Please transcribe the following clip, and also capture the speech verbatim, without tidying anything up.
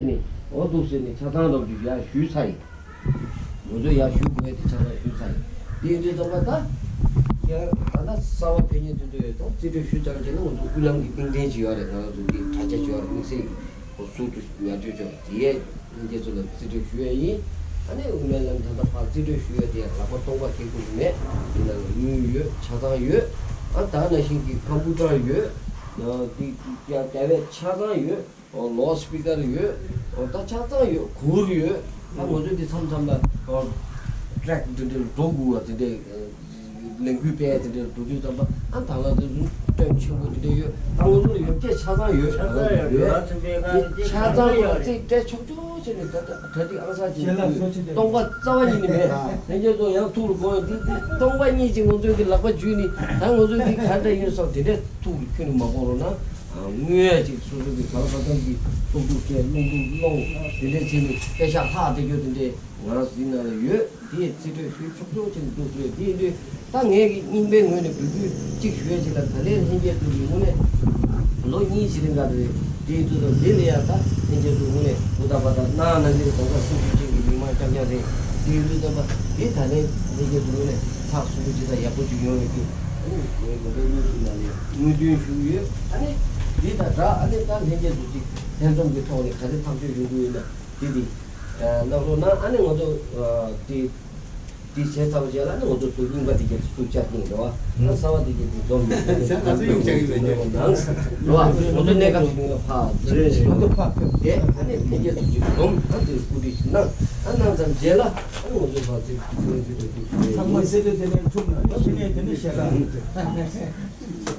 ནི་འོ་འདུག་ཟེར་ནས་ཆ་ཚང་འདྲ་པོ་ཅིག་ཡར་ཞུས་ཚར་ཡིན། ང་ཚོ་ཡར་ཞུ་དགོས་ཡ་དེ་ཆ་ཚང་ཞུས་ཚར་ཡིན། དེ་ཡིན་དུས་ཙམ་པ་ད། ཡང་ད་ལྟ་གསར་པ་ཕེབས་མཁན་དེ་ཚོ་ཡོད་དོ། རྩིས་སྤྲོད་ཞུ་ཙམ་བྱས་ན་ང་ཚོ་དབུ་ལམ་གྱི་སྟེང་འདྲེན་ཅིག་ཡོད་རེད། ང་རང་ཚོ་གི་དྲ་རྒྱ་ཅིག་ཡོད་རེད། དམིགས་བསལ་གྱི་ཁོ་ཟུར་དུ་ཉར་སྤྱོད་ཅིག་ཡོད་རེད། དེ་ཡས་ལྷན་རྒྱས་ཚོ་ལ་རྩིས་སྤྲོད་ཞུ་ཡས་ཡིན། ཨ་ནི་དབུ་མའི་ལམ་ད་ལྟ་ཕར་རྩིས་སྤྲོད་ཞུ་ཡས་དེ་ཡང་ལག་པ་སྟོང་པ་ཁེལ་ཁུལ་མེད། དེ་ནང་ལ་དངུལ་ཡོད། ཆ་ཚང་ཡོད། ཨ་ད་ནང་བཞིན་གྱི་ཀམ་པུ་ཊར་ཡོད། ཨ་དེ་ཡང་རྒྱ་བལ་ཆ་ཚང་ཡོད། ཨོ་ལའོཌ་སི་པི་ཀར་ཡོད། ཨོ་ད་ཆ་ཚང་ཡོད། གུར་ཡོད། ད་ང་ཚོས་འདི་མཚམས་མཚམས་ལ་ཨོ་ཊེག་འདི་འདྲ་འགྲོ་དགོས་པ་དེ་འདྲའི་ལས་འགུལ་སྤེལ་དེ་འདྲ་འགྲོ་དུས་ཙམ་པ་ཨ་ད་ང་ཚོ་ཚོ་སྟོན་ཆེན་པོ་དེ་འདྲ་ཡོད། ད་ང་ཚོ་ལ་ཡོད་ཚད་ཆ་ཚང་ཡོད། ཆ་ཚང་ཡོད། ཡོད་ཚད་ཡོད། ཆ་ཚང་ཡོད་ཚེ་སྤྲད་ཆོག་ཆོག་བྱས་ནས་ད་ད་གྲ་སྒྲིག་ཨང་གསར་གྱི་སྟོང་པ་རྩ་བ་ཉིད་ནས་མེད། ལྷན་རྒྱས་ཚོ་ཡང་ཐུགས་ལ་དགོངས་ཡོད། འདི་འདི་སྟོང་པ་ཉིད་ཀྱིས་ང་ཚོའི་གི་ལག་པ་འཇུས་ནས་ད་ང་ཚོའི་གི་ག་འདྲ་ཡོད་སོགས་དེ་འདྲ་ཐུགས་ལ་ཁྱོན་ནས་མ་དགོངས་རོགས་གནང་། དངོས་ཡོད་ཅིག་སོ་སོ་གི་གང་ལ་གང་འཚམ་གྱི་སློབ་ཕྲུག་སྤྲད། སློབ་ཕྲུག་སློང་། དེ་འདྲའི་ཆེད་ནས་པེ་ཤག་ལྷག་བསྡད་རྒྱུ་དེ་འདྲའི་ང་རང་ཚོའི་ནང་ལ་ཡོད། དེ་ཡི་རྩིས་སྤྲོད་ཞུ་ཆོག་ཆོག་ཅིག་འདུག་ཟེར། དེ་ཡིན་དུས་ད་ངས་ཀྱི་རྙིང་པའི་ངོས་ནས་འབོད་སྐུལ་གཅིག་ཞུ་ཡ་ཅིག་ལ། ད་ལན་ལྷན་རྒྱས་ཚོ་གི་ངོས་ནས་ལོ་གཉིས་ཀྱི་རིང་ག་རེད། དེ་ཡིན་དུས་ད་འདི་ལ་ཡ་ད་ལྷན་རྒྱས་ཚོ་ངོས་ནས་ཧུར་ཐག་པ་དང་གནང་། ནང་གི་གང་ག་སེམས་ཤུགས་ཅན་གྱི་མི་མང་རྐྱང་རྐྱང་རེད། དེ་ཡིན་དུས་ད་པ་དེ་ད་ལན་ལྷན་རྒྱས་ཚོ་ངོས་ནས་ཚགས་ཚུད་པོ་ཅིག་དང་ཡག་པོ་ཅིག་ཡོང་བའི་གི་ཨ་ནི་ངས་ང་ཚོའི་དངུལ་ཁུག་ནང་ནས་དངུལ་འདོན་ཞུ་གི་ཡོད། ཨ་ནི་འདི་ད་དྲ་ཨ་ནི་ད་ལྷན་རྒྱས་ཚོ་ཅིག་ལྷན་འཛོམས་ཀྱི་ཐོག་ནས་ག་རེ་ཐག་གཅོད་ཡོང་གི་ཡོད་ན་དེ་དེ་གནང་རོགས་གནང་། ཨ་ནི་ང་ཚོ་དེ་དེ་བྱས་ཚར་བ་རྗེས་ལ་ཨ་ནི་ང་ཚོ་ཚོ་རྙིང་པ་དེ་གས་ཚུར་བཅར་གྱིན་རེད་བ། ཨ་གསར་བ་དེ་གས་དེ་འཛོམས་ཡོད། ང་ཚོ་ཡོང་བཅར་གྱི་མེད་ཀྱང་རེད་བ། ང་ཚོ་གནས་སྐབས་ཤིག་ལ་ཕར་རེད། ང་ཚོ་ཕར་ཕེབས་ཏེ་ཨ་ནི་ལྷན་རྒྱས་ཚོ་ཅིག་འཛོམས། ཨ་དེ་སྐུ་དྲིན་ཞིག་གནང་། ཨ་གནང་ཚར་རྗེས་ལ་ཨ་ནི་ང་ཚོ་ཕར་ཚིག་ཚོ་ཚིག་ཚོ་ཚིག་ཚོ་ཚང་མ་སེ་དེ་དེ་ནས་འཁྲུག་ན་ཕྱི་ནས་དེ་ནས་ཞེ་དྲག